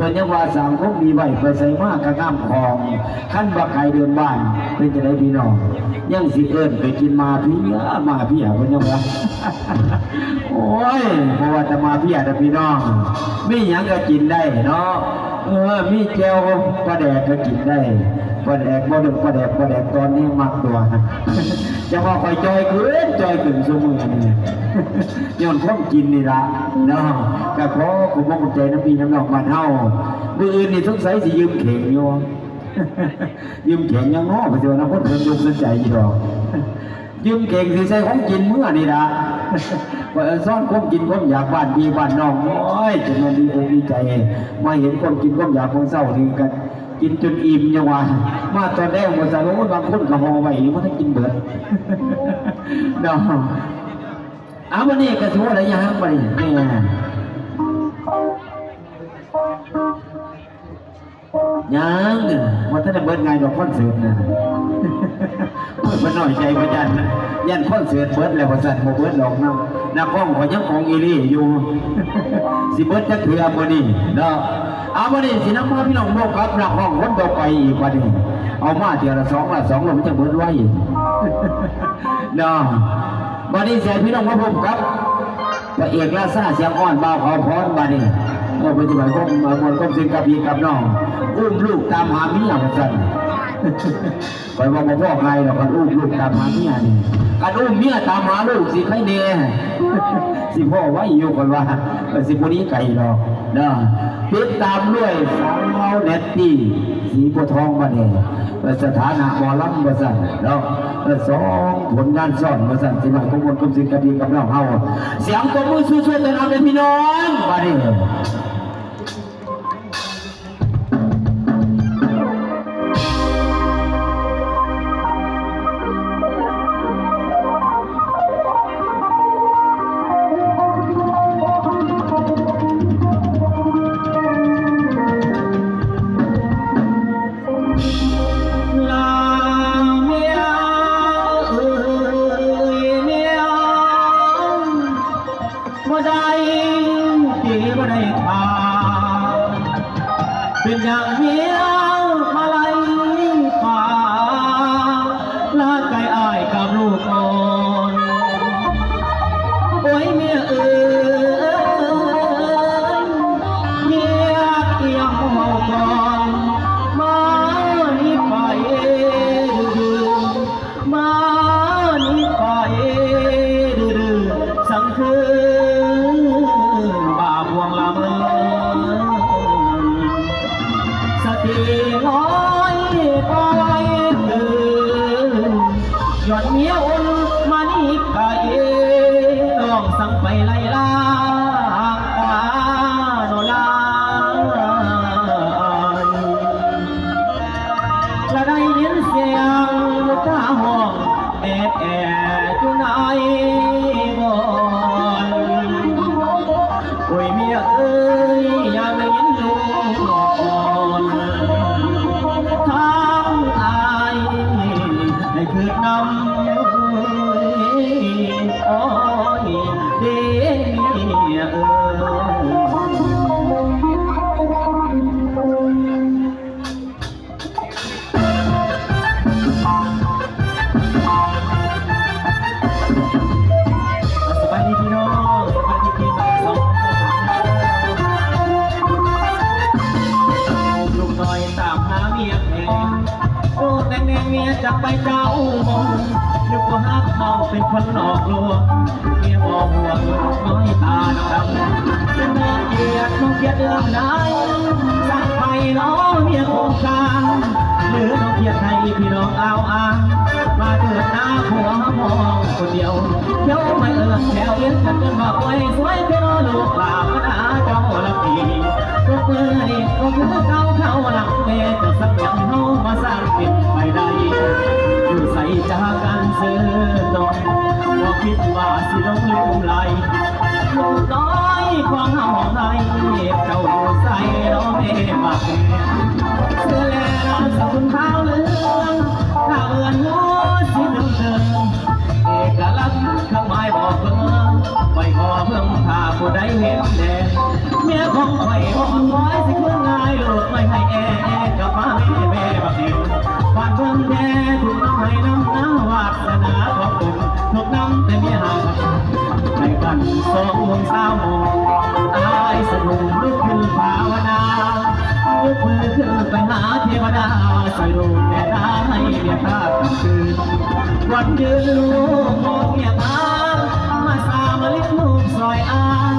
ເພິ່ນຍັງວ່າສັງຄົມມີໄວ້ ໄປໃສມາກະງາມຂອງ ຄັນວ່າໄກເດີນບ້ານ ເປັນຈັ່ງໃດພີ່ນ້ອງ ຍັງຊິເອີ້ນໄປກິນໝາເພຍ ໝາເພຍ ເພິ່ນຍັງວ່າ ໂອ້ຍ ບໍ່ວ່າແຕ່ໝາເພຍດອກພີ່ນ້ອງ ມີຫຍັງກະກິນໄດ້ເນາະ ເອີ ມີແຈ່ວປາແດກກະກິນໄດ້ ປາແດກບໍ່ເລິກ ປາແດກ ປາແດກຕອນນີ້ມັກຕົວະ ຈັ່ງວ່າຂ້ອຍຈ່ອຍຂຶ້ນ ຈ່ອຍຂຶ້ນຊຸມື້ນີ້ ຍ້ອນຄວາມກິນນີ້ລະເນາະ ກະຂໍຂອບອົກຂອບໃຈນຳພີ່ນຳນ້ອງບ້ານເຮົາ ມື້ອື່ນນີ້ສົງໄສຊິຢືມເຂ່ງຢູ່ ຢືມເຂ່ງຫຍັງເນາະ ເພິ່ນຊິວ່ານຳຄົນເພິ່ນທຸກເພິ່ນໃຈຢູ່ດອກ ຢືມເຂ່ງຊິໃສ່ຂອງກິນເມືອນີ້ລະ ວ່າຊອນຄວາມກິນຄວາມຢາກບ້ານພີ່ບ້ານນ້ອງ ໂອ້ຍ ຈະແມ່ນດີອົກດີໃຈ ມາເຫັນຄວາມກິນຄວາມຢາກຂອງເຊົານີ້ກະກິນຈົນອີ່ມ ຍັງວ່າ ມາຕອນແລງວ່າຊັ້ນ ໂອ້ຍ ບາງຄົນກະຫໍ່ໄວ້ຢູ່ ບໍ່ທັນກິນເບິດເນາະ. ເອົາ ບາດນີ້ກະຊິເວົ້າໄດ້ຫຍັງບາດນີ້ ແມ່ ຍັງ ບໍ່ທັນໄດ້ເບິດງ່າຍດອກຄອນເສີດນະ ໂອ້ຍ ເພິ່ນນ້ອຍໃຈວ່າຢ້ານ ຢ້ານຄອນເສີດເບິດແລ້ວວ່າຊັ້ນ ບໍ່ເບິດດອກນະ ນັກຮ້ອງຂ້ອຍຍັງຂອງອີ່ຫຼີຢູ່ ຊິເບິດຈັກເທື່ອບໍ່ນີ້ເນາະ. ເອົາ ບາດນີ້ຊິນຳພາພີ່ນ້ອງພົບກັບນັກຮ້ອງຄົນຕໍ່ໄປອີກບາດນີ້ ເອົາມາເທື່ອລະສອງລະສອງລະ ມັນຈະເບິດໄວເນາະ. ບາດນີ້ຊິໃຫ້ພີ່ນ້ອງມາພົບກັບ ພະເອກລາຊາສຽງຮ້ອນ ບ່າວຂາວພອນ ບາດນີ້ ເອີ ເພິ່ນຊິມາຄວາມ ມາມ່ວນຄວາມຊື່ນກັບພີ່ກັບນ້ອງ ອຸ້ມລູກຕາມຫາເມຍວ່າຊັ້ນ ຂ້ອຍວ່າບໍ່ພໍງ່າຍດອກ ຄັນອຸ້ມລູກຕາມຫາເມຍນີ້ ຄັນອຸ້ມເມຍຕາມຫາລູກຊິໄຄແດ່ ຊິພໍໄວຢູ່ ຂ້ອຍວ່າ ເອີ ຊິບໍ່ໜີໄກດອກເນາະ. ຕິດຕາມດ້ວຍສາວແນດຕີ້ ສີໂພທອງ ບາດນີ້ ເອີ ສະຖານະໝໍລຳວ່າຊັ້ນເນາະ ເອີ ສອງຜົນງານຊ້ອນວ່າຊັ້ນ ຊິມາຄວາມມ່ວນຄວາມຊື່ນກັບພີ່ກັບນ້ອງເຮົາ ສຽງຕົບມືສູ້ໆ ຕ້ອນຮັບເດີພີ່ນ້ອງ ບາດນີ້. ລາເມຍເອີຍ ເມຍ ບໍ່ໄດ້ຕີບໍ່ໄດ້ຂ້າ ເປັນຫຍັງເມຍມາໄລ່ຂ້າ ລາໄກອ້າຍກັບລູກອ່ອນ. ໂອ້ຍ ເມຍເອີຍ ຮຽກອີ່ຫຍັງເວົ້າກ່ອນ ມານີ້ໄປດື້ໆ ມານີ້ໄປດື້ໆ ສັງຄືບ້າພວງລະເມີນ ສະຕິງອຍໄປຕື່ນ ຍ້ອນເມຍອຸ່ນມານີ້ໄປ ນ້ອງສັງໄປໄລ່ລາງກາໂນລາ ລະໄດ້ຍິນສຽງຕາຮ້ອງແອດແອດຢູ່ໃນບ່ອນ. ໂອ້ຍ ເມຍເອີຍ ຢາກໄດ້ຍິນລູກຮ້ອງ ທາງອ້າຍໃຫ້ຄຶດນຳ ໂອ້ຍ ເດ້ ເມຍເອີຍ. ສະບາຍດີພີ່ນ້ອງ ສະບາຍດີປີໃໝ່ສອງພັນຊາວສາມ ລູກນ້ອຍຕາມຫາເມຍແພງ ໂອ້ ແຕ່ງແນງເມຍຈາກໄປເກົ້າໂມງ ນຶກວ່າຮັກເຮົາເປັນຄົນຫຼອກລວງ ເມຍບໍ່ຫ່ວງນ້ອຍຕາດຳ ເປັນນ້ອງກຽດ ນ້ອງກຽດເລື່ອງໃດ ສັກໃຜເນາະເມຍຄົງຄາ ຫຼືນ້ອງກຽດໃຫ້ພີ່ນ້ອງອ້າວອ້າງ ມາເກີດໜ້າຜົວມອງຄົນດຽວ ດຽວໄປເອີ້ນແຖວວຽງຈັນ ເອີ້ນວ່າໂອ້ຍ ສວຍແທ້ເນາະລູກຫຼານ ບັນດາເຈົ້າລະປີ ທຸກມື້ນີ້ກໍຄືເກົ່າ ເຂົາລັກແມ່ ຈະສັກຫຍັງເຮົາມາສ້າງເປັນໄປໄດ້ ຢູ່ໃສຈາກກັນເສີດໜ້ອຍ ບໍ່ຄິດວ່າຊິຫຼົງລືມໄຫຼ ລູກນ້ອຍຂອງເຮົາໃດ ເຈົ້າຢູ່ໃສເນາະແມ່ບັກແມ່ ເສື້ອແລນາມສະກຸນຂາວເຫຼືອງ ໜ້າເຮືອນຮູ້ສີເຕີງເຕີງ ເອກະລັກຄຳໝາຍບອກເບິ່ງ ໄວ້ຂໍເບິ່ງຖ້າຜູ້ໃດເຫັນແດ່ ເມຍຂອງຂ້ອຍອ່ອນຄອຍຊິຄືງາ ສາມໂມງ ອ້າຍສະດຸ້ງລຸກຂຶ້ນພາວະນາ ຍົກມືຂຶ້ນໄປຫາເທວະດາ ຊ່ອຍລູກແດ່ນາໃຫ້ເມດຕາກຳຄືນ ວັນຢືນລູກຂອງເມຍຕາ ມາສາມາລ້ຽງລູກຊ່ອຍອ້າຍ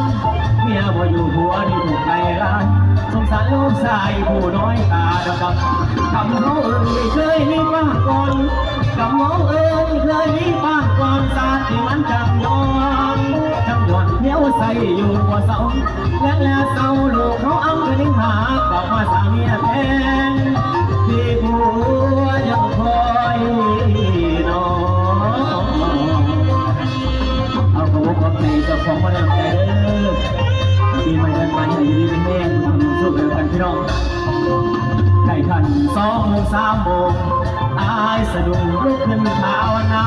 ເມຍບໍ່ຢູ່ຫົວນີ້ທຸກໃຈຫຼາຍ ສົງສານລູກຊາຍຜູ້ນ້ອຍຕາດຳໆ ຄຳເຮົາເອີ່ຍເຄີຍມີປາກກ່ອນ ກຳເຮົາເອີ່ຍເຄີຍມີປາກກ່ອນ ຊາດນີ້ມັນຈັ່ງຍ້ອນ ຈັ່ງຍ້ອນພຽວໃສຢູ່ບໍ່ເຊົາ ແລະແລເຊົາ ລູກເຮົາອຳກະນິງຫາ ກັບມາສາເມຍແພງ ທີ່ຜົວຍັງຄອຍນອ. ເອົາ ຂອບອົກຂອບໃຈເຈົ້າຂອງມາແລ້ວໃຈເດີ ປີໃໝ່ເດືອນໃໝ່ ໃຫ້ຢູ່ດີມີແຮງ ມີຄວາມສຸກນຳກັນພີ່ນ້ອງ. ໃກ້ຄັນສອງໂມງສາມໂມງ ອ້າຍສະດຸ້ງລຸກຂຶ້ນພາວະນາ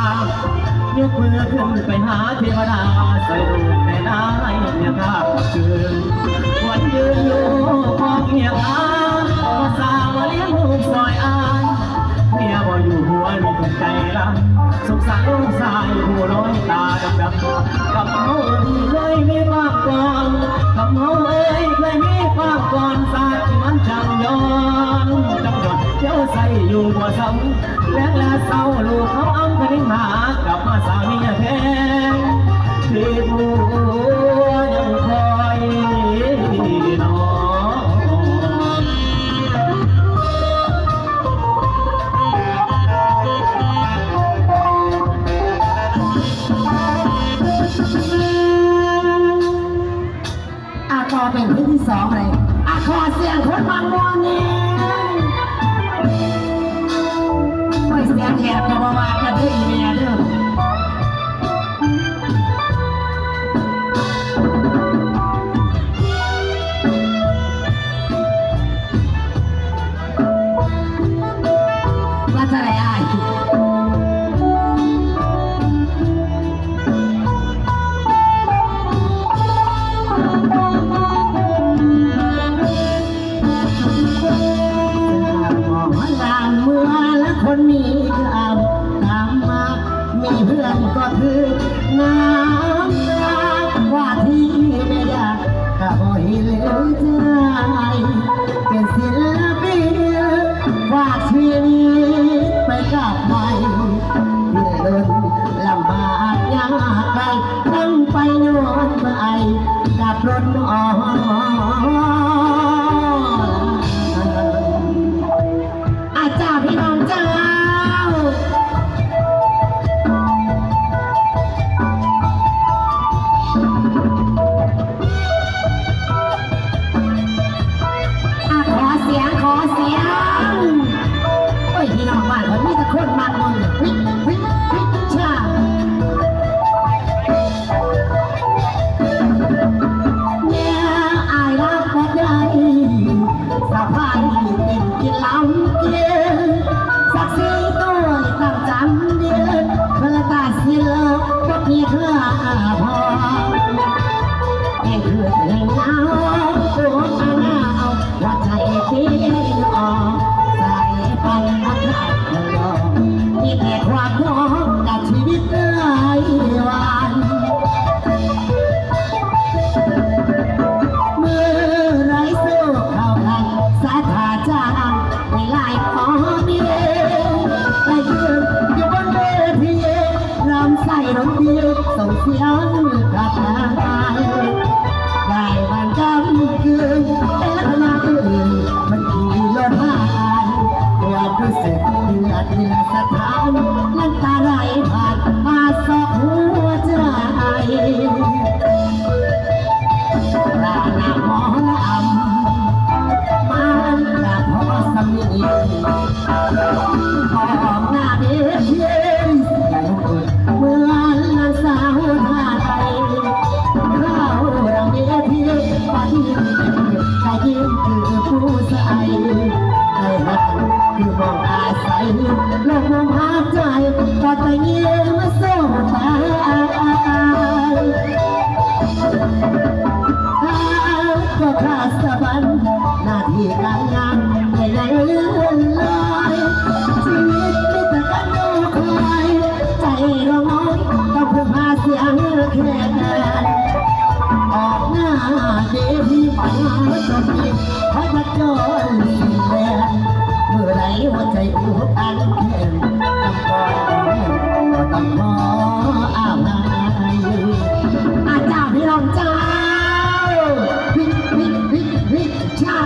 ຍົກມືຂຶ້ນໄປຫາເທວະດາ ຊ່ອຍລູກແດ່ນາໃຫ້ເມຍຕາກຳຄືນ ວັນຢືນລູກຂອງເມຍຕາ ມາສາມາລ້ຽງລູກຊ່ອຍອ້າຍ ເມຍບໍ່ຢູ່ຫົວນີ້ທຸກໃຈຫຼາຍ ສົງສານລູກຊາຍຜູ້ນ້ອຍຕາດຳໆ ກຳເຮົາເອີ່ຍເຄີຍມີປາກກ່ອນ ກຳເຮົາເອີ່ຍເຄີຍມີປາກກ່ອນ ຊາດນີ້ມັນຈັ່ງຍ້ອນ ຈັ່ງຍ້ອນພຽວໃສຢູ່ບໍ່ເຊົາ ແລະແລເຊົາ ລູກເຮົາອຳກະນິງຫາ ກັບມາສາເມຍແພງ ທີ່ຜົວຍັງຄອຍນອ. ອ່ະ ຕໍ່ເປັນເພງທີສອງເລີຍ ອ່ະ ຂໍສຽງຄົນມັກມ່ວນແດ່ ໂອ້ຍ ສຽງແຫບກະບໍ່ວ່າກັນເດີ ອີ່ແມ່ເດີ. ວ່າຈັ່ງໃດອ້າຍ? ໝໍລຳເມື່ອລະຄົນມີກຳ ກຳມາ ມີເພື່ອນກໍຄືນ້ຳຕາ ວ່າທີ່ແມ່ຢາກະບໍ່ເຫັນໃຈ ເປັນສິນລະປິນ ຝາກຊີວິດໄປກັບໃຜ ດິນລົນລຳບາກຍາກໄກ ຕັ້ງໄປຍ້ອນໄອກັບລົດໝໍລຳ. ອາ ເຈົ້າ ພີ່ນ້ອງເຈົ້າ ອາ ຂໍສຽງ ຂໍສຽງ ໂອ້ຍ ພີ່ນ້ອງບ້ານຂ້ອຍມີແຕ່ຄົນມັກເບິ່ງ ວິດ ວິດ ວິດ ຊາ ແນວອ້າຍຮັບບໍ່ໄດ້ ສະພາຍເປັນກິນເຫຼົ້າກິນ ສັກສີຕົວຕັ້ງຈຳເດ ເພິ່ນລະຕັດສິນບໍ່ມີຄ່າພໍ ແຫ່ງຄືນແຫ່ງໜາວ ໂອ້ ອານາວ ຫົວໃຈເປັນອອກ ສາຍປັນມັນຮັກທະລອງ ມີແຕ່ຄວາມທຸກກັບຊີວິດໄຮ້ຫວັງ. ເມື່ອໄດ້ໂຊກເຂົ້າຄັນ ສາທາຈານໄດ້ຫຼາຍພໍມີ ໄດ້ຢືນຢູ່ບົນເວທີ ນຳໃສ່ດົນຕີ ສົ່ງສຽງກັບທາງອ້າຍ ໄດ້ບານກຳກືນ ແຕ່ລະຂະນະອື່ນ ມັນຂີ່ລົດຜ່ານ ຄວາມຮູ້ສຶກເດືອດເໜືອດສະທ້ານ ນ້ຳຕາໄຫຼຜ່ານ ມາຊອກຫົວໃຈ ລານາໝໍລຳ ມັນກະພໍສຳນີ ອອກໜ້າເວທີ ເໝືອນນາງສາວໄທ ເຂົ້າຫຼັງເວທີ ປະຕິດ ກະຍິງຄືຜູ້ຊາຍ ໃຈຮັກຄືໝ່ອງອາໄສ ໂລກມອງຫາໃຈ ກໍຕະຍິງມາໂຊຕາຍ ຫາກໍຂາດສະບັນ ໜ້າທີ່ການງານໄດ້ເລື່ອນລອຍ ຊີວິດມີແຕ່ການລໍຄອຍ ໃຈເຮົານ້ອຍ ຕ້ອງເພິ່ງພາສຽງແຄນ. ເດພີມາຈົນມີ ຂໍຈັກຈອນຊິແລນ ເມື່ອໃດຫົວໃຈອຸກອັ່ນແຂນ ຈຳກ່ອນບໍ່ແມ່ນ ກໍຕ້ອງຂໍອະໄພ. ອາ ເຈົ້າ ພີ່ນ້ອງເຈົ້າ ວິກ ວິກ ວິກ ວິກ ເຈົ້າ.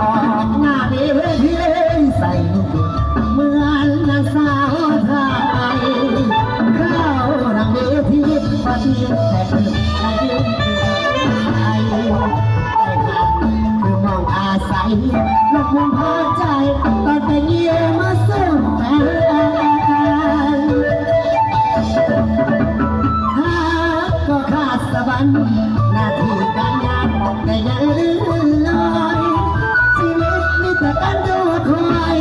ອອກໜ້າເວທີໃສ່ລຸກ ເໝືອນນາງສາວໄທ ເຂົ້າໜ້າເວທີ ປະຕິແຕກ ໃນ ໃນ ໃນ ຄືມອງອາໄສ ລົມພາໃຈ ຕອນແຕ່ງງຽມມາສູ່ແຟນ ຫາກກໍຂາດສະຫວັນ ໜ້າທີ່ການງານ ແຕ່ຢ່າລືມລອຍ ຊີວິດມີແຕ່ການລໍຄອຍ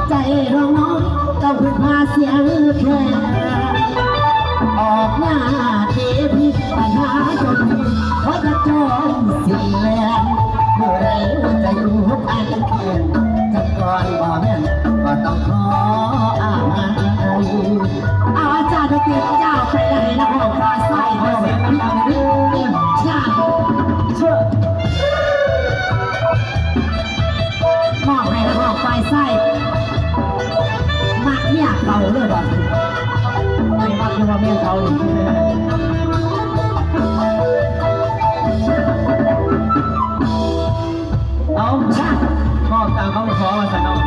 ໃຈນ້ອງນ້ອຍ ຕ້ອງເພິ່ງພາສຽງແຄ ອອກໜ້າເວທີ ບັນຫາຈົນມີ ຂໍຈັກຈອນຊິແລ່ນ ເມື່ອໃດຫົວໃຈອຸກອັ່ນແຂນ ຈັກກ່ອນບໍ່ແມ່ນ ກໍຕ້ອງຂໍອະໄພ. ອາ ອາຈານໄດ້ເກຍດເຈົ້າໄປໃນນັກຮ້ອງຝ່າຍຊ້າຍ ຂໍສຽງດັງໆ ເຊີນ ມອບໃຫ້ນັກຮ້ອງຝ່າຍຊ້າຍ ມັກເມຍເຂົາເລີຍບໍ່? ໄປມັກຢູ່ວ່າເມຍເຂົານີ້ ເອົາ ຊະ ມອບຕາມຄຳຂໍວ່າຊັ້ນເນາະ.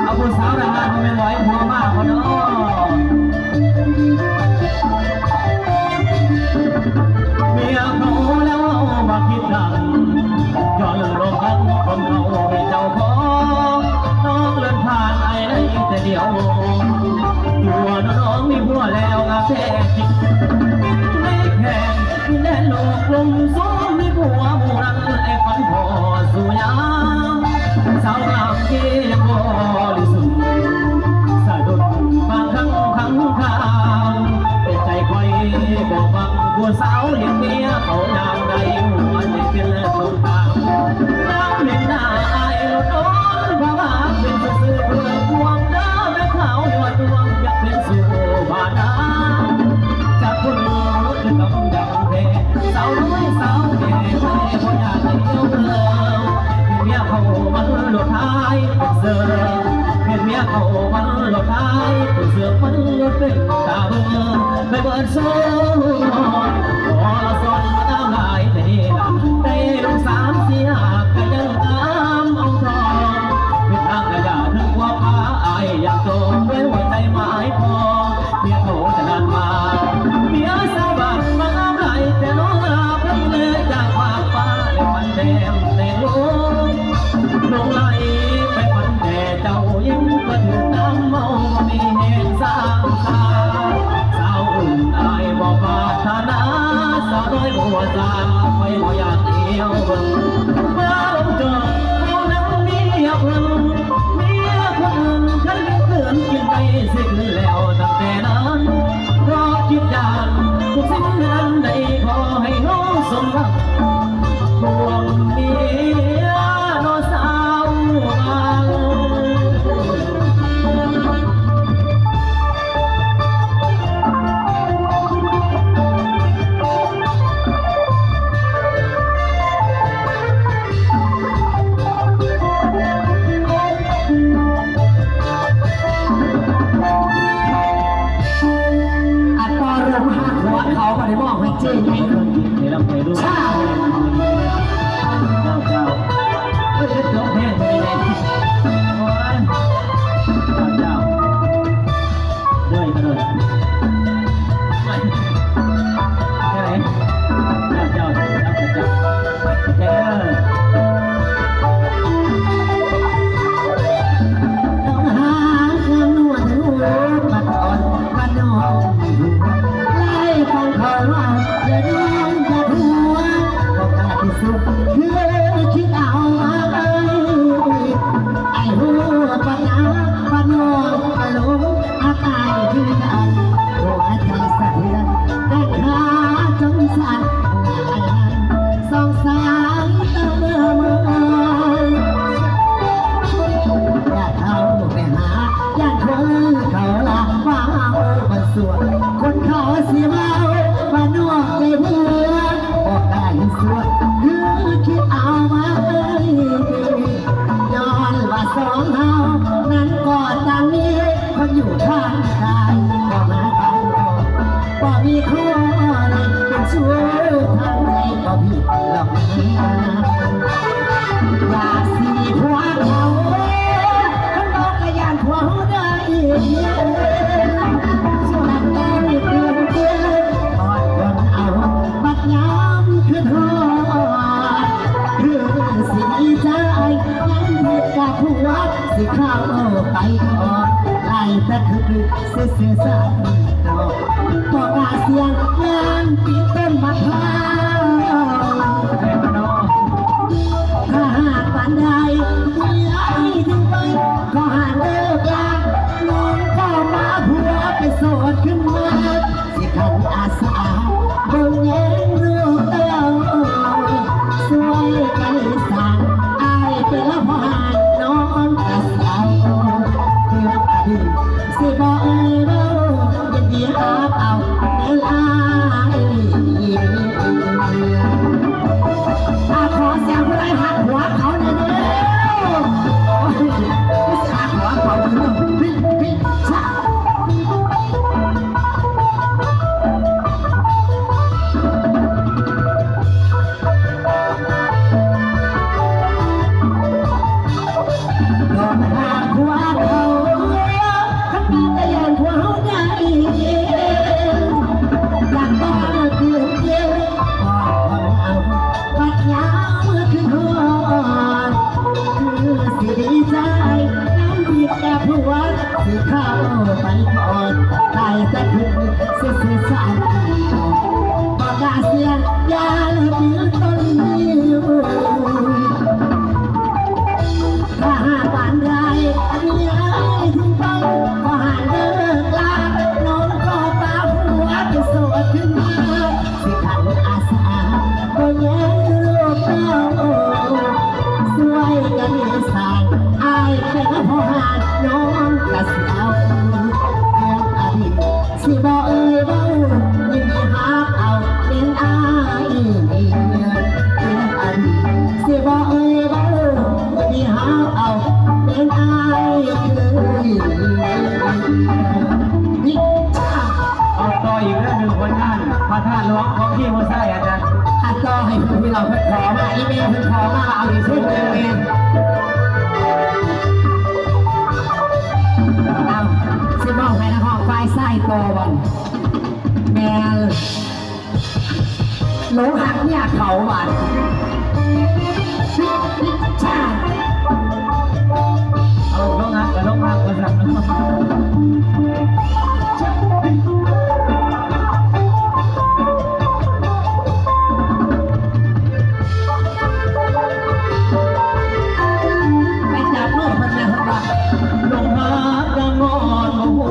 ເອົາຜູ້ສາວທະຫານບໍ່ແມ່ນວ່າໃຫ້ຜົວມາບໍ່ເນາະ. ເມຍເຂົາແລ້ວບໍ່ຄິດກັນ ຍ້ອນໂລກທັງຄົນເຂົາມີເຈົ້າຂອງ ນ້ອງເລີນຜ່ານອ້າຍໄດ້ແຕ່ດຽວ ຕົວນ້ອງມີຜົວແລ້ວງາມແທ້ຈິງ ໃນແຂນດິນແດນໂລກລົມສູງ ມີຜົວໝູ່ນັ້ນ ອ້າຍຝັນພໍສູ່ຍາມ ສາວງາມທີ່ຍັງບໍລິສຸດ ສະດຸດບາງຄັ້ງຄັ້ງຄາວ ແຕ່ໃຈຂ້ອຍບໍ່ມັກຜູ້ສາວເຫັນເມຍເຂົາຍາມໃດ ຫົວໃຈເປັນສົງຄາມ ນາງເຫັນໜ້າອ້າຍໂລດໂດນ ພະວ່າເປັນຊື່ໆ ເພື່ອຄວາມເດີແມ່ຂາວຍອດດວງ ຢາກເປັນສູ່ພານາງ ຈາກຄົນເລີດກຳດຳແທ້ ສາວນ້ອຍສາວແກ່ ໃຜບໍ່ຢາກໃຫ້ເອົາເລີ ເຫັນເມຍເຂົາມັນໂລດທ້າຍເສີ ເຫັນເມຍເຂົາມັນໂລດທ້າຍເສີ ມັນໂລດເປັນຕາເບິ່ງ ໄປເປີດໂຊ ຂໍລະສອນມາຕາມຫຼາຍແທ້ນະ ໄດ້ລູກສາມສີ່ຫ້າກະຍັງງາມອ່ອງທອງ ເປັນທາງກະຢ່າເຖິງຄວາມພາອ້າຍຢາກຈອງ ດ້ວຍຫົວໃຈໝາຍປອງ ເມຍໂທຈະນານມາ ເມຍສາວບ້ານມາງາມຫຼາຍແຕ່ນ້ອງລາໄປແລ ຈາກຟາກຟ້າໄດ້ຝັນແຕ້ມແຕ່ງລົງ ຫຼົງໄຫຼໄປຝັນແຕ່ເຈົ້າຍິງ ກໍຖືກນ້ຳເມົາບໍ່ມີແຮງສ້າງສາ ສາວອື່ນອ້າຍບໍ່ປາດຖະໜາ ສາວນ້ອຍບໍ່ວ່າສາ ຂ້ອຍບໍ່ຢາກລ້ຽວເບິ່ງ ມາລົງຈອກເວົ້ານຳເມຍເພິ່ນ ເມຍຄົນອື່ນຄັນເປັນເພື່ອນກິນໄກ່ ຊິຄືນແລ້ວຕັ້ງແຕ່ນັ້ນ ເພາະຄິດຢ້ານທຸກສິ່ງນັ້ນໄດ້ ຂໍໃຫ້ເຮົາສົມຫວັງ ພວກເມຍເນາະສາວບ້ານ. ອັດຕໍ່ລົງຫາຜົວເຂົາ ບໍ່ໄດ້ມອບໃຫ້ເຈ້ໃຫຍ່ເພິ່ນ ໃຫ້ລ່ຳໃຫ້ລວຍ ເຈົ້າ ເຈົ້າ ເອີຍ ຈົບແຮງເປັນໄງ ໂອ້ຍ ເຈົ້າ ເຈົ້າ ເດີ້ ເດີ້ ເດີ້ ເຈົ້າ ເຈົ້າ ເຈົ້າ ຜົວຊິເຂົ້າໄປກອດ ໄລ່ແຕ່ຄືຊື່ໆ ສັນດອກ ບໍ່ກ້າສ່ຽງ ຢ້ານປີນຕົ້ນໝາກພ້າວ. ຖ້າຫາກປານໃດເມຍອ້າຍຈຶ່ງໄປ ຂໍຫາເລີກລາ ນ້ອງຂໍພາຜົວໄປໂສດຄືນມາ ຊິຂັນອາສາເບິ່ງແຍງລູກເຕົ້າ ຊ່ວຍກັນສ້າງ ອ້າຍເປັນລະພໍ່ຫານ ນ້ອງກະຊິເອົາເລື່ອງອະດີດ ຊິບໍ່ເອີ່ຍເວົ້າ ຍິນດີຮັບເອົາແມ່ນອ້າຍ. ອ່າ ຂໍສຽງຜູ້ໃດຮັກຜົວເຂົາແດ່ເດີ. ໂອ້ຍ ຄືຊິຮັກຜົວເຂົາເນາະ ພິ ພິ ຊະ. ໂດນຫາຜົວເຂົາ ຄັນມີແຕ່ຢ້ານຜົວເຮົາໄດ້ ຢາກຕ້ອນຄືນເກັບ ກອດຂອງເອົາ ບັດຍາມຄືນຮອດ ຄືຊິດີໃຈ ນຳທີ່ແຕ່ຜົວ ຊິເຂົ້າໄປກອດ ຕາຍແຕ່ຄືນຊື່ໆ ສັນດອກ ບໍ່ກ້າສ່ຽງ ຢ້ານປີນຕົ້ນງິ້ວ. ຖ້າຫາກປານໃດເມຍອ້າຍຊິໄປ ຂໍຫາເລີກລາ ນ້ອງຂໍພາຜົວໄປໂສດຄືນມາ ຊິຂັນອາສາບໍ່ແຍງລູກເຕົ້າ ຊ່ວຍກັນສ້າງ ອ້າຍເປັນພໍ່ຫານ ນ້ອງກະຊິເອົາເລື່ອງອະດີດ ຊິບໍ່ເອີ່ຍເວົ້າ ຍິນດີຮັບເອົາເປັນອ້າຍ ເລື່ອງອະດີດ ຊິບໍ່ເອີ່ຍເວົ້າ ຍິນດີຮັບເອົາເປັນອ້າຍຄືນ. ເອົາຕໍ່ອີກເລື່ອງໜຶ່ງ ຜົນງານພະທາດຫຼວງຂອງທີ່ຜູ້ຊາຍ ອາຈານ ອ່ະ ຕໍ່ໃຫ້ເພິ່ນ ພີ່ນ້ອງເພິ່ນຂໍມາ ອີເມລເພິ່ນຂໍມາ ເອົາອີກຊຸດໜຶ່ງແມ່ນ ເອົາ ຊິມອບໃຫ້ນັກຮ້ອງຝ່າຍຊາຍຕໍ່ບາດ ແມ່ນ ຫຼົງຮັກເມຍເຂົາບາດ ເອົາ ຫຼົງຮັກກະຫຼົງຮັກວ່າຊັ້ນ. ໄປຈັບມືເພິ່ນແດ່ເພິ່ນວ່າ ຫຼົງຮັກກະງອນ ບໍ່ຮູ້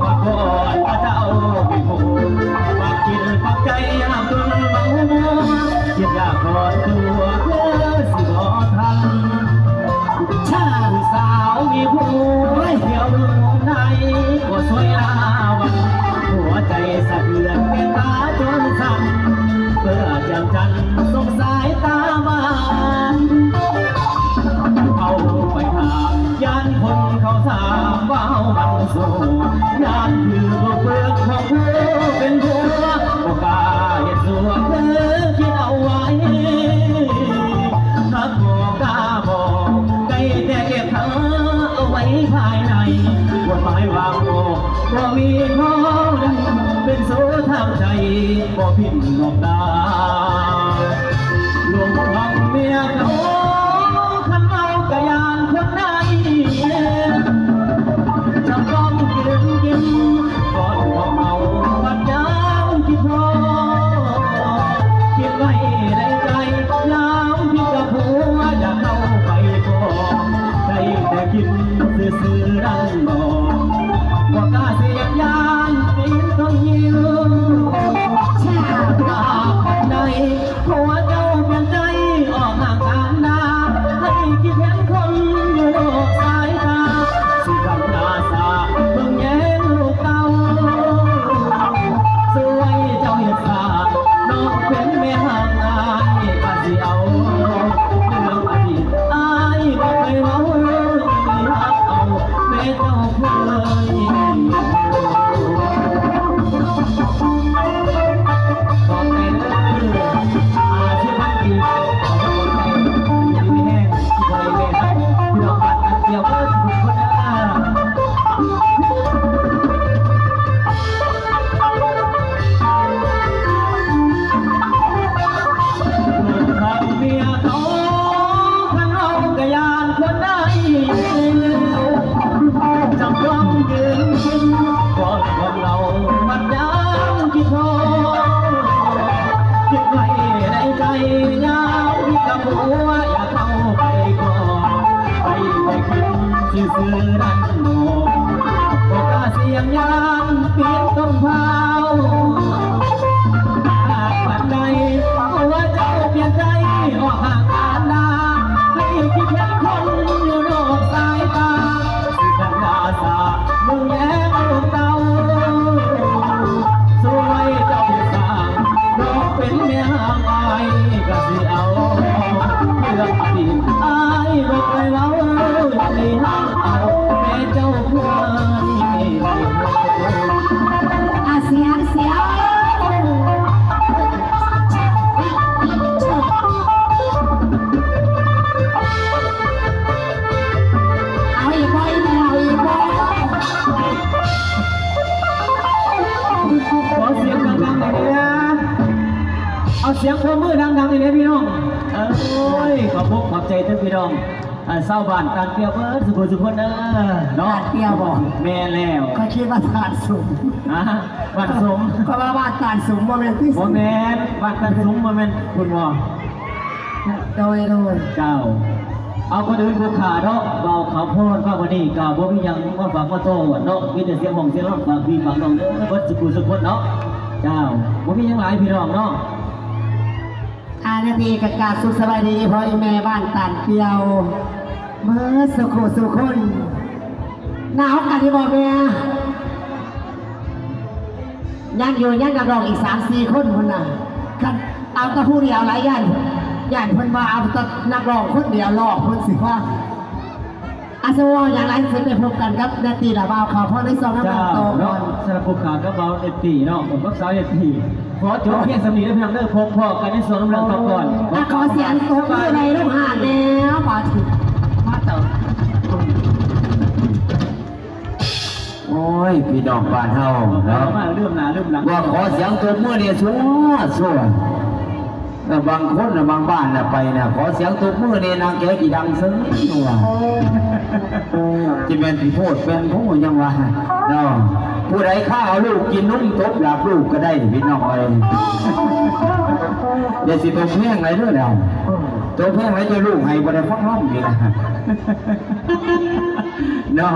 ວ່າກອດພະເຈົ້າເປັນຜູ້ ປັກຈິດປັກໃຈຮັກຈົນເມົາມົວ ຄິດຢາກຖອນຕົວ ຄືຊິບໍ່ທັນ ຜູ້ສາວມີຜົວ ທ່ຽວເມືອງໃດ ກໍສວຍລາວັນ ຫົວໃຈສະເທືອນ ແມ່ນຕາຈົນສັ່ນ ເພື່ອຈຽມຈັນ ສົງສາຍຕາຫວານ ເຂົ້າໄປຖາມ ຢ້ານຄົນເຂົາຖາມວ່າເຮົາມັນໂສດ ຢ້ານຖືກເບິ່ງຂອງຜູ້ເປັນຜົວ ບໍ່ກ້າເຮັດຊົ່ວ ຄືຄິດເອົາໄວ້ ຫາກບໍ່ກ້າບອກ ໄດ້ແຕ່ເກັບຄາເອົາໄວ້ພາຍໃນ ກົດໝາຍວາງອອກ ບໍ່ມີເທົ່າໃດ ເປັນໂສທາງໃຈ ບໍ່ພິມນອກໜ້າ ຫຼົງຮັກເມຍເກົ່າ ຄັນເວົ້າກະຢ້ານຄົນໃດ ຈຳຕ້ອງຢືນກິນ ກ່ອນຂອງເຮົາບັດຍາມຄິດພໍ ເກັບໄວ້ໃນໃຈ ຍາມຜິດກັບຜົວ ຢາກເຂົ້າໄປພໍ ໄດ້ແຕ່ຄິດຊື່ໆ ນັ້ນບໍ່ ບໍ່ກ້າສຽງ ຢ້ານປີນຕົ້ນງິ້ວ ຖ້າຫາກໃດ ຜົວເຈົ້າປ່ຽນໃຈອອກຫ່າງການນາ ໃຫ້ຄິດເຫັນຄົນຢູ່ນອກສາຍຕາ ຊິທຳອາສາເບິ່ງແຍງລູກເຕົ້າ ຊ່ວຍເຈົ້າເຮັດສາ ນ້ອງເປັນແມ່ຫ້າງ ອ້າຍກະຊິເອົາເລື່ອງອະດີດ ອ້າຍບໍ່ເຄີຍເວົ້າ ຍິນດີຮັບເອົາ ແມ່ເຈົ້າເຄີຍ ຂອບໃຈເດີ ຫ້າສິບພັນກີບ ຂອບໃຈ ຢູ່ດີມີແຮງ ທີ່ເຄີຍແມ່ຮັກ ພີ່ນ້ອງ ເອີ ຊາວບ້ານຕານປຽວເບິດສູ່ຜູ້ສູ່ຄົນເດີເນາະ. ຕານປຽວບໍ? ແມ່ນແລ້ວ. ຂ້ອຍຄິດວ່າຕານສຸມ. ຮະ? ບ້ານສົມ? ຂ້ອຍວ່າບ້ານຕານສຸມ ບໍ່ແມ່ນຕິ? ບໍ່ແມ່ນ ບ້ານຕານສຸມ ບໍ່ແມ່ນພຸ້ນບໍ? ໂດຍ ໂດຍ. ເຈົ້າ. ເອົາ ກ່ອນອື່ນຜູ້ຂ້າເນາະ ບ່າວຂາວພອນ ມາມື້ນີ້ກໍບໍ່ມີຫຍັງມາຝາກມາຕ້ອນເນາະ ມີແຕ່ສຽງຮ້ອງສຽງລຳຝາກພີ່ຝາກນ້ອງເດີ ເບິດສູ່ຜູ້ສູ່ຄົນເນາະ. ເຈົ້າ. ບໍ່ມີຫຍັງຫຼາຍພີ່ນ້ອງເນາະ. ອາ ນາທີກໍກາບສຸກສະບາຍດີພໍ່ອີ່ແມ່ບ້ານຕານປຽວ ເບິດສູ່ຄູ່ສູ່ຄົນ. ໜາວກັນຢູ່ບໍ່ແມ່? ຍັງຢູ່ ຍັງນັກຮ້ອງອີກສາມສີ່ຄົນພຸ້ນນະ. ຄັນເອົາແຕ່ຜູ້ດຽວຫຼາຍ ຢ້ານ ຢ້ານເພິ່ນວ່າເອົາແຕ່ນັກຮ້ອງຄົນດຽວຮ້ອງ ເພິ່ນຊິວ່າ ອາ ຊິເວົ້າຫຍັງຫຼາຍ ຊິໄປພົບກັນກັບນາຕີລະ ບ່າວຂາວພອນ ໃນຊ່ວງນຳເລື່ອງຕໍ່ກ່ອນ. ສຳລັບຜູ້ຂ້າກັບບ່າວເອັດຕີເນາະ ກັບສາວເອັດຕີ ຂໍຈົບພຽງສ່ຳນີ້ເດີພີ່ນ້ອງເດີ ພົບພໍ້ກັນໃນຊ່ວງນຳເລື່ອງຕໍ່ກ່ອນ. ອາ ຂໍສຽງຕົບມືໃຫ້ລູກຫາແດ່ ບາດນີ້ ມາເຕີ. ໂອ້ຍ ພີ່ນ້ອງບ້ານເຮົາເນາະ ມາລືມໜ້າລືມຫຼັງ ວ່າຂໍສຽງຕົບມືແດ່ ຊວໆ. ເອີ ບາງຄົນນະ ບາງບ້ານນະ ໄປນະ ຂໍສຽງຕົບມືແດ່ ນາງແກະຂີ້ດັງເຊິ່ງວ່າ ຊິແມ່ນຊິໂພດແມ່ນໂພດຫຍັງວະເນາະ. ຜູ້ໃດຄາເອົາລູກກິນນົມ ຕົບດາບລູກກໍໄດ້ ພີ່ນ້ອງເອີຍ. ຢ່າຊິຕົບແຮງຫຼາຍເດີ ຕົບແຮງຫຼາຍ ເຈົ້າລູກໄຫ້ບໍ່ໄດ້ຟັງນຳນີ້ນະ. ເນາະ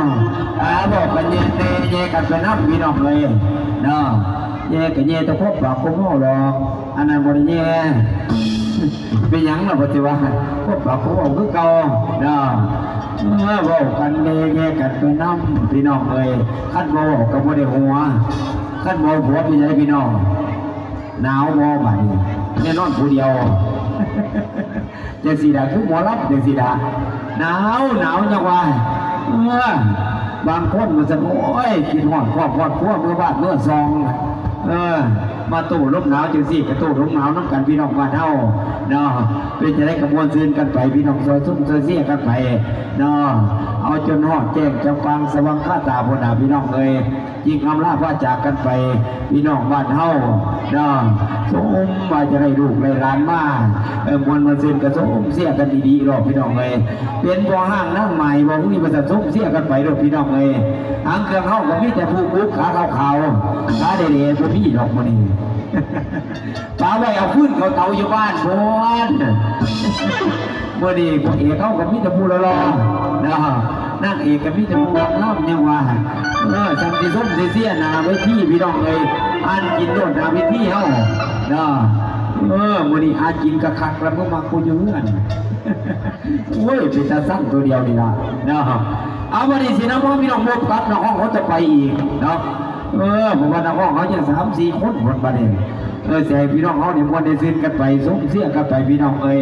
ອາ ບອກກັນແຍ່ແຕ່ແຍ່ກັນໄປນຳ ພີ່ນ້ອງເອີຍເນາະ. ແຍ່ກໍແຍ່ແຕ່ຄວາມປາກຄວາມເວົ້າດອກ ອັນນັ້ນບໍ່ໄດ້ແຍ່. ເປັນຫຍັງລະບໍ່ຊິວ່າ ຄວາມປາກຄວາມເວົ້າຄືເກົ່າເນາະ. ເອີ ເວົ້າກັນແນ່ແຍ່ກັນໄປນຳ ພີ່ນ້ອງເອີຍ. ຄັນບໍ່ເວົ້າກໍບໍ່ໄດ້ຫົວ ຄັນບໍ່ຫົວເປັນຫຍັງພີ່ນ້ອງ? ໜາວບໍ່ບາດນີ້ ແນ່ນອນຜູ້ດຽວ. ຈັ່ງຊີ້ລະ ຄືໝໍລຳຈັ່ງຊີ້ລະ ໜາວ ໜາວຍັງວ່າ. ເອີ ບາງຄົນວ່າຊັ້ນ ໂອ້ຍ ຄິດຮອດຄອບຮອດຄົວ ເມືອບ້ານເມືອຊ່ອງ. ເອີ ມາໂຕ້ລົມໜາວຈັ່ງຊີ້ ກໍໂຕ້ລົມໜາວນຳກັນ ພີ່ນ້ອງບ້ານເຮົາເນາະ. ເປັນຈັ່ງໃດກໍມ່ວນຊື່ນກັນໄປ ພີ່ນ້ອງ ຊ່ອຍຊົມຊ່ອຍເຊຍກັນໄປເນາະ. ເອົາຈົນຮອດແຈ້ງຈຳປາງສະຫວ່າງຄາຕາພຸ້ນນະ ພີ່ນ້ອງເອີຍ. ຈຶ່ງອຳລາພາຈາກກັນໄປ ພີ່ນ້ອງບ້ານເຮົາເນາະ. ສົມວ່າຈະໄດ້ລູກໄດ້ຫຼານມາ ເອີ ມ່ວນມາຊື່ນກໍຊົມເຊຍກັນດີໆ ເນາະ ພີ່ນ້ອງເອີຍ. ເປັນພໍ່ຮ້າງນາງໝ້າຍບໍ່ ມີວ່າຊັ້ນ ຊົມເຊຍກັນໄປໂລດ ພີ່ນ້ອງເອີຍ. ຫາງເຄື່ອງເຮົາກໍມີແຕ່ຜູ້ກຸກຂາຂາວໆ ຂາແດງໆ ບໍ່ມີດອກມື້ນີ້. ປາໄວ້ເອົາຟືນເຂົ້າເຕົາຢູ່ບ້ານພຸ້ນ. ມື້ນີ້ພະເອກເຮົາກໍມີແຕ່ຜູ້ຫຼໍ່ໆ ເນາະ ນາງເອກກໍມີແຕ່ຜູ້ງາມໆ ຍັງວ່າ. ເອີ ຊ່ຳຊິຊົມຊິເຊຍໜ້າເວທີ ພີ່ນ້ອງເອີຍ ອ່ານກິນໂລດໜ້າເວທີເຮົາເນາະ. ເອີ ມື້ນີ້ອ່ານກິນກະຄັກລະ ບໍ່ມັກຜູ້ຢູ່ເຮືອນ. ໂອ້ຍ ເປັນຕາຊັງໂຕດຽວນີ້ລະເນາະ. ເອົາ ບັດນີ້ຊິນຳພາພີ່ນ້ອງພົບກັບນັກຮ້ອງຄົນຕໍ່ໄປອີກເນາະ. ເອີ ເພາະວ່ານັກຮ້ອງເຮົາຍັງສາມສີ່ຄົນພຸ້ນບັດນີ້. ເອີ ຊິໃຫ້ພີ່ນ້ອງເຮົາໄດ້ມ່ວນໄດ້ຊື່ນກັນໄປ ຊົມເຊຍກັນໄປ ພີ່ນ້ອງເອີຍ.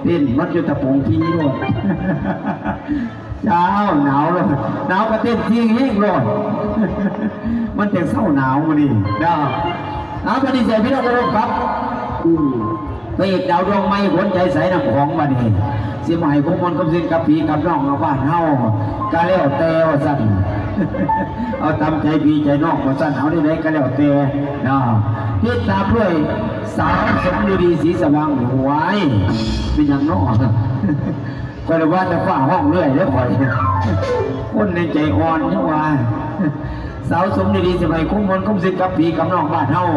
ເຕັ້ນມັນຈົນຕະໂປງພີໂລດ. ເຈົ້າ ໜາວໂລດ ໜາວກໍເຕັ້ນທີ່ແຮງໂລດ. ມັນຈັ່ງເຊົາໜາວມື້ນີ້ເນາະ. ເອົາ ບັດນີ້ຊິໃຫ້ພີ່ນ້ອງໄດ້ພົບກັບ ອືມ ພະເອກດາວດວງໃໝ່ ຂວັນໃຈສາຍນ້ຳຂອງ ບັດນີ້ຊິມາໃຫ້ຄວາມມ່ວນຄວາມຊື່ນກັບພີ່ກັບນ້ອງເຮົາ ບ້ານເຮົາ ກະແລ້ວແຕ່ວ່າຊັ້ນ. ເອົາຕາມໃຈພີ່ໃຈນ້ອງວ່າຊັ້ນ ເອົາແນວໃດກະແລ້ວແຕ່ເນາະ. ຕິດຕາມດ້ວຍສາວສົມລະດີ ສີສະຫວ່າງ. ຫວຍ ເປັນຫຍັງເນາະ? ຂ້ອຍລະວ່າແຕ່ຟ້າຮ້ອງເລື້ອຍເດ້ຂ້ອຍ ຄົນໃນໃຈອ່ອນຍັງວ່າ. ສາວສົມລະດີຊິໃຫ້ຄວາມມ່ວນຄວາມຊື່ນກັບພີ່ກັບນ້ອງບ້ານເຮົາ